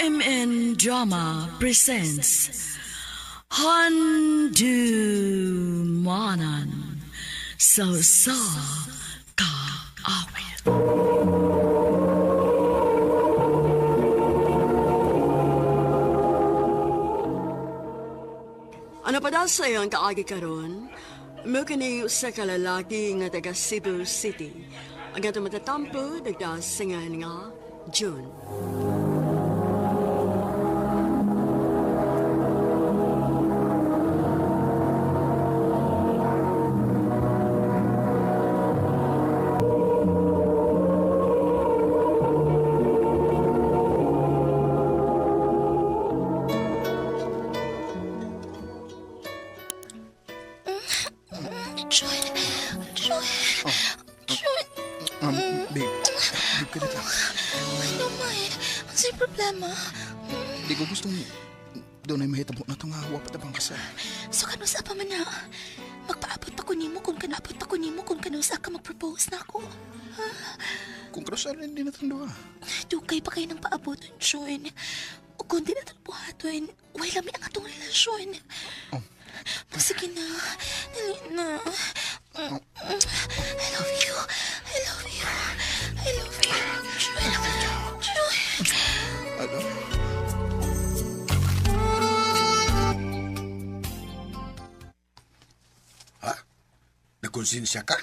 OMN Drama presents Handu Manan So Sa Kaawit. Ano pa daw sa'yo ang kaagi karon? Mo kini usa ka lalaki nga taga Cebu City. Ang atong matatampo nagdasingan nga June. John, John, John, Babe, babe ka dito. ano man? Ang sa'yo problema? Di ko gustong doon ay mahitabo na itong hawa patabang kasal. So kanusa pa man na? Magpaabot pa ko nimo kung kanabot pa ko nimo kung kanusa ka mag-propose na ako. Kung kasal, hindi na itong duha. Dugay pa kayo ng paabot, John. O kung di na itong buhaton, way lami ang atong relasyon. Oh. Sige na, dali na. I love you. I love you. I love you. John. John. I love you. Ha? Nagkonsensya ka?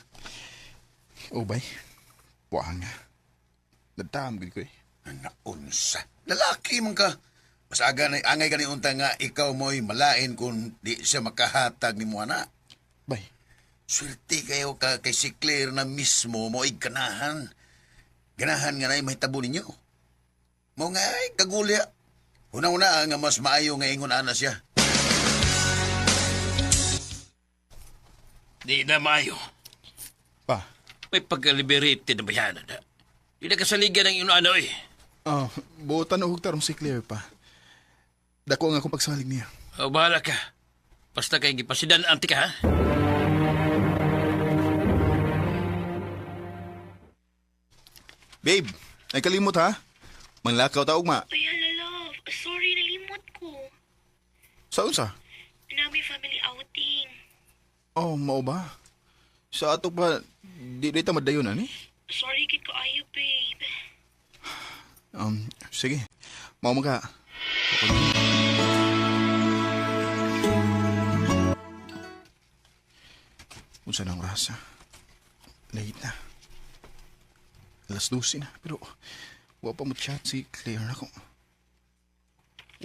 Oh, bay. Buwang nga. Nagtaam, gid ko eh. Naunsa. Lalaki man ka. Mas aga na, angay ka ni unta nga ikaw mo'y malain kung di siya makahatag ni mo ana. Bay, Swerte kayo ka kay si Claire na mismo mo'y ganahan. Ganahan nga na'y mahitabo ninyo. Mo nga ay kagulya. Una-una nga mas maayo nga ingon ana siya. Di na maayo. pa. May pagka-liberated na bayanan na. Di na kasaligan ang ino ano eh. Oh, buotan og tarong si Claire pa. Dako ang akong pagsalig niya. O, bahala ka. Basta kay gipasidan anti ka, ha? Babe, ay kalimot ha. Manlakaw ta ugma. Ay, hala, love. Sorry, nalimot ko. Sa unsa? Nami family outing. Oh, mao ba? Sa ato pa, di ta madayon ani? Sorry, kid ko ayo, babe. Sige. Mao man ka. Unsa nang rasa? Late na. 12:00 na. Pero wa pa mo chat si Claire nako.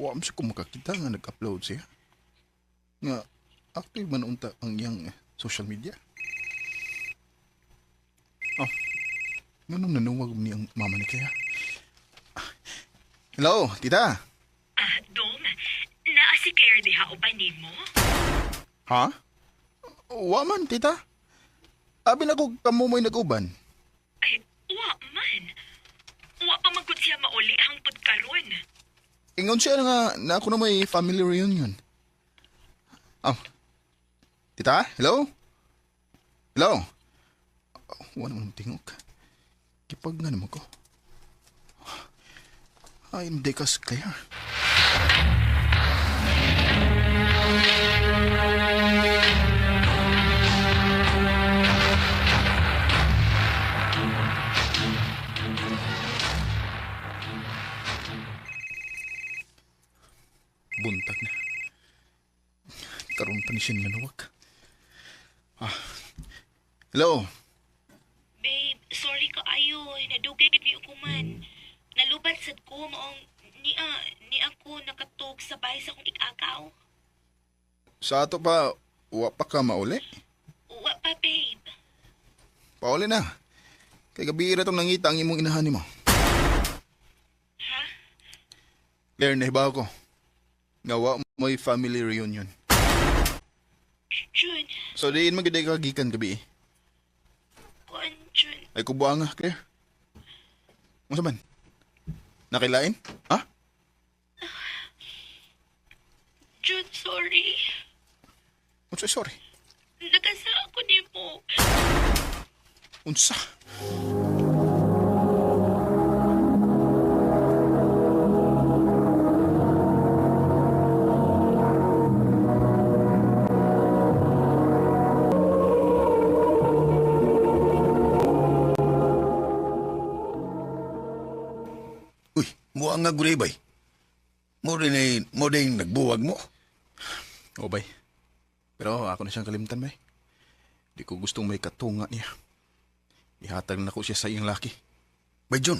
Wa mo siya ko makakita nga nag-upload siya. Nga active man unta ang iyang social media. Oh. Nganong nanuwag ni ang mama ni Claire? Hello, tita. Ah, Dom, naa si Claire diha uban nimo? Ha? Wa man, tita. Abi na ko kamo mo'y nag-uban. Ay, wa man. Wa pa man gud siya mauli hangtod karon. Ingon siya nga na ako na may family reunion. Oh. Tita, hello? Hello? Oh, wa naman tingog. Kipag nga naman ko. Ay, hindi ka, Claire. Buntag na. Karoon pa ni siya nanuwag. Ah. Hello? Babe, sorry ko ayo. Nadugay gid ko man. Nalubat sad ko maong ni ako nakatug sa bahay sa akong ikakaw. Sa ato pa, wa pa ka mauli? Wa pa, babe. Pauli na. Kay gabi ra tong nangita ang imong inahan nimo. Ha? Claire, nahibaw ko. Nga wa mo'y family reunion. Jun, So diin man gid ka gikan gabi. kuan Jun. Ay kubuang nga, Claire. Unsa man? Nakilain? Ha? Jun, sorry. Unsa sorry? Nagasa ako nimo. Unsa? Muang nga gulay bay. Mo rin ay, mo din nagbuwag mo. O bay. Pero ako na siyang kalimtan bay. Di ko gustong may katunga niya. Ihatag na ko siya sa iyang laki. Bay Jun.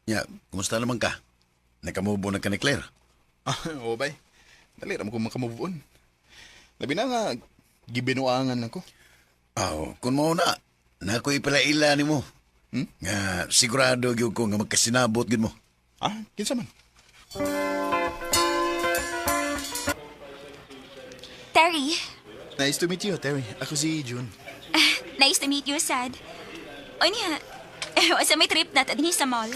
Ya, kumusta naman ka? Nakamubo na ka ni Claire. Ah, o bay. Dali ra mo ko makamove on. Labi na nga, gibinuangan ako. Aw, kung mao na, na ako'y palaila ni mo. Hmm? Nga sigurado gyud ko nga magkasinabot gyud mo. Ah, kinsa man? Terry, Nice to meet you, Terry. Ako si June. nice to meet you, Sad. Unya, sa may trip na dinhi sa mall.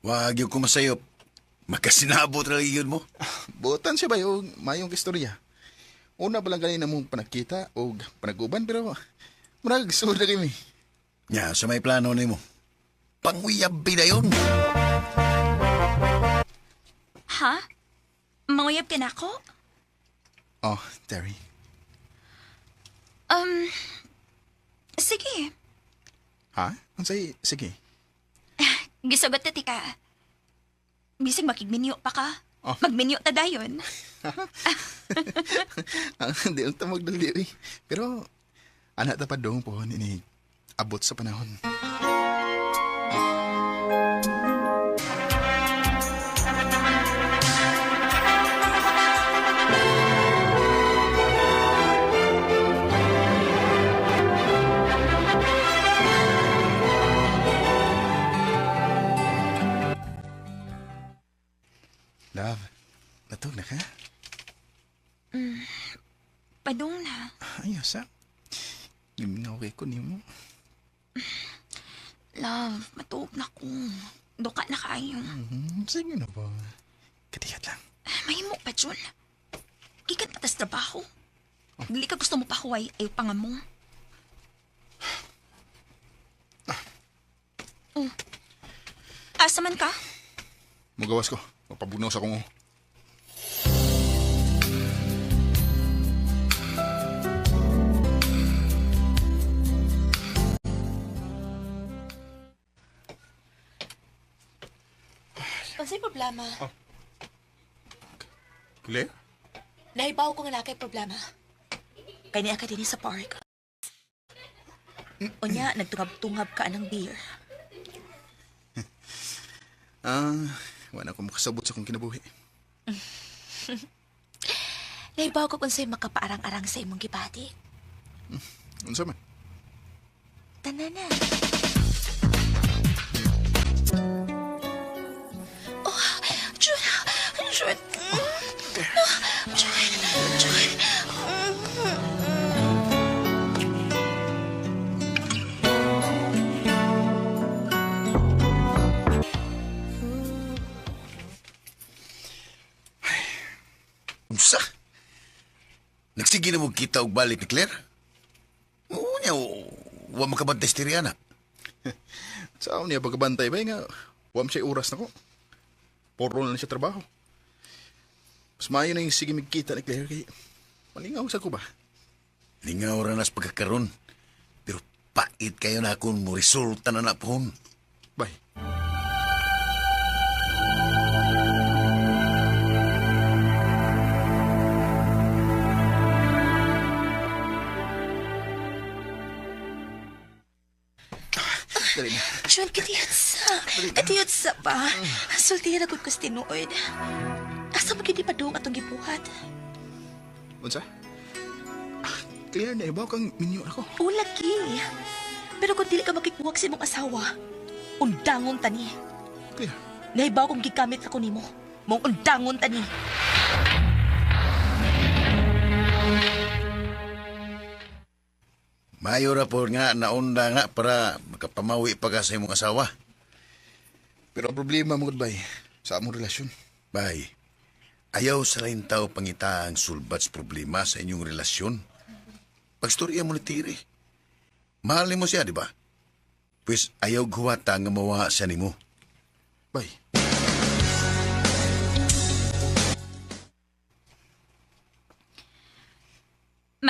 Wag gyud ko masayop. Magkasinabot ra gyud mo. Buotan siya ba yung mayong istorya? Una pa lang kanina mong panagkita o panaguban pero murag suod na kami. Nya, sa may plano nimo. Panguyab yun. Ha? Manguyab ka na ako? Oh, Terry. Sige. Ha? Unsay sige. Gisugot na tika. Bisag makigminyo pa ka. Oh. Magminyo ta dayon. Ah, di lang ta magdali eh. Pero anak ta pa dong po ini abot sa panahon. Love, natug na ka? Padung na. Ayaw sa. Liminaw kay ko nimo. Love, matuog na ko. Duka na kaayo. Sige na ba? Katiyat lang. Mahimo pa, Jun. Gikan pa tas trabaho. Dili ka gusto mo pahuway, ayaw pa nga mo. Oh. Asa man ka? Mugawas ko. Mapabunaw sa kong. Unsay problema? Claire? Nahibaw ko nga naa kay problema. Kay niya ka dinhi sa park. Unya, nagtungab-tungab ka anang beer. Ah, wala ko makasabot sa kong kinabuhi. Nahibaw ko kung sa'yo makapaarang-arang sa imong gibati. Unsa man? Tanan na. Oh, Jun! Jun! Jun! Jun! Unsa? Nagsige na mo kita og balik ni Claire? Oo niya, wa makabantay sa Tiriana. Sa niya pagkabantay ba nga wa man siya oras nako. Puro na lang siya trabaho. Mas maayo na yung sige magkita ni Claire kay malingaw sa ko ba? Lingaw ra nas pagkakaron. Pero pait kayo na akong mo resulta na na pohon. Bye. Dali na. Jun, katiyot sa. Katiyot sa ba? Sultihan na gud ko sa tinuod. Asa mo gid padung atong gibuhat? Unsa? Ah, Claire, naibaw kang minyo ako. O lagi. Pero kung dili ka makikuwag sa imong asawa, undangon tani. Claire, Nahibaw kong gigamit ako nimo. Mong undangon tani. Mayo ra po nga naunda nga para makapamawi pa ka sa imong asawa. pero ang problema mo bay sa among relasyon. Bay, ayaw sa lain tao pangita ang sulbat sa problema sa inyong relasyon. Pagstorya mo ni Tiri. Mahal nimo siya, di ba? Pues ayaw guwata nga mawa siya nimo. Bay.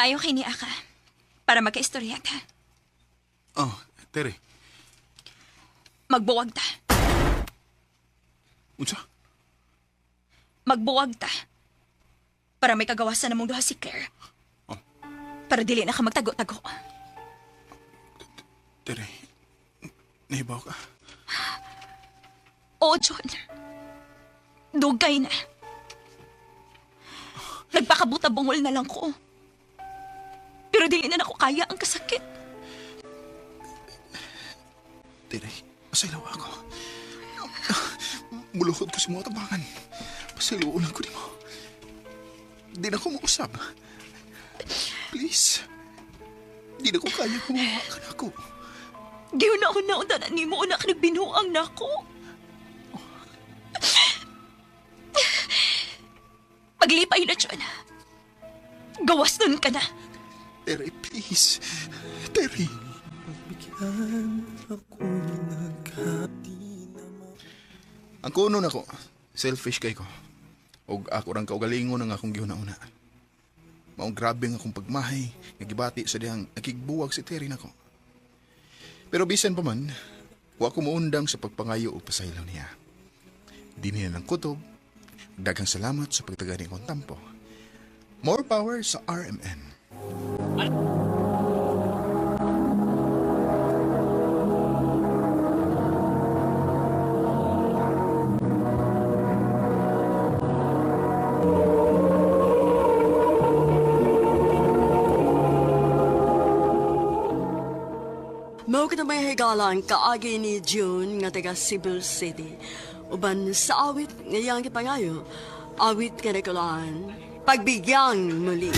Maayo kay niya ka. Para magkaistorya ta. Oh, Terry. Magbuwag ta. Unsa? Magbuwag ta. Para may kagawasan namong duha si Claire. Oh. Para dili na ka magtago-tago. Terry, nahibaw ka? Oo, John. Dugay na. Nagpakabuta-bungol na lang ko. Pero dili na nako kaya ang kasakit. Terry, pasaylaw ako. Muluhod ko sa mga tabangan. Pasaylaw lang ko nimo. Di na ko mausap. Please. Di na ko kaya kumuha ka na ako. Giuna-una na nimo una ka nagbinuang nako. Paglipay na, John. Gawas nun ka na. Terry, please. Terry. Ang kuno nako, selfish kay ko. Og ako rang kaugalingon ang akong gihuna-una. Maong grabe nga akong pagmahay, nga gibati sa dihang nakigbuwag si Terry nako. Pero bisan pa man, wa ko muundang sa pagpangayo og pasaylo niya. Di niya ng kutob. Daghang salamat sa pagtagani kong tampo. More power sa RMN. Mao kita may higala ang kaagi ni June nga taga Cebu City. Uban sa awit nga iyang gipangayo, awit kanikulaan, pagbigyang muli.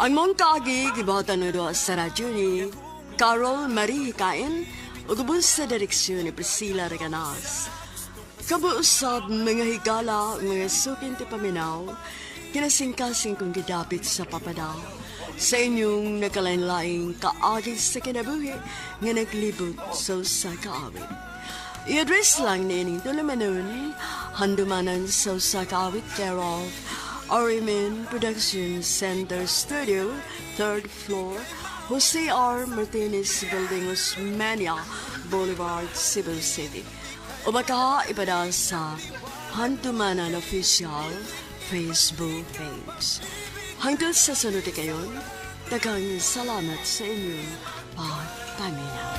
Ang mong kaagi gibuhatan na doon sa radyo ni Carol Marie Hikain ug ubos sa direksyon ni Priscilla Reganas. Kabuusab mga higala, mga sukin ti paminaw, kinasingkasing kong gidapit sa papadao. Sa inyong nakalain-laing kaagi sa kinabuhi nga naglibot sa usa ka awit. I-address lang niining tulumanon, handumanan sa usa ka awit care of RMN Production Center Studio, 3rd floor, Jose R. Martinez Building, Osmeña Boulevard, Cebu City. O baka ipada sa Handumanan Official Facebook page. Hanggang sa sunod kayon, daghang salamat sa inyong pagpaminaw.